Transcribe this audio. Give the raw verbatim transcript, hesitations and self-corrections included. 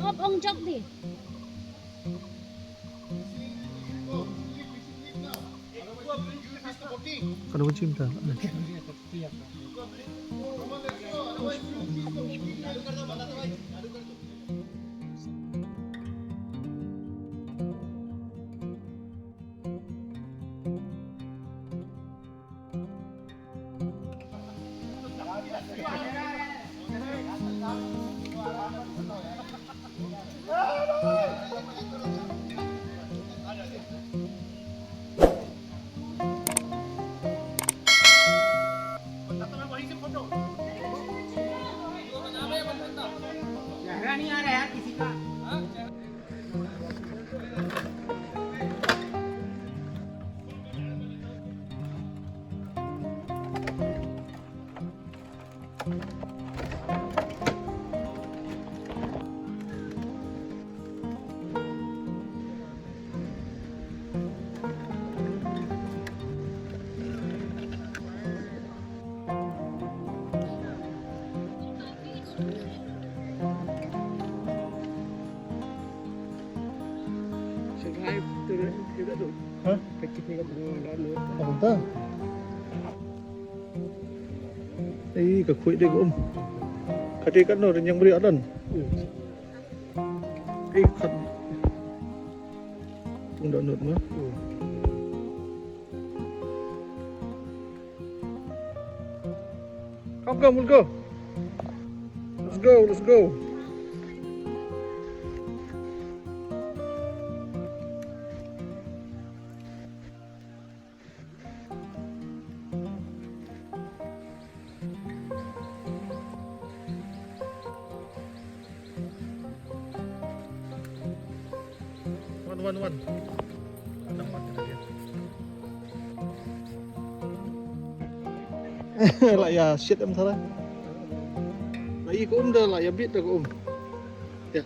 Ong jok di. Kano ba chim ta? चेहरा नहीं आ रहा यार किसी का। Hah? Apa ta? Ei, ka khuid de ka um. Ka de ka no rin yang bri adan. Ei, khat. Tung da nut ma. Come, come, we'll go. Let's go, let's go. Wan, wan, wan. La ïa shit em tara. La i ka um da la ïa bit da ka um. Ya.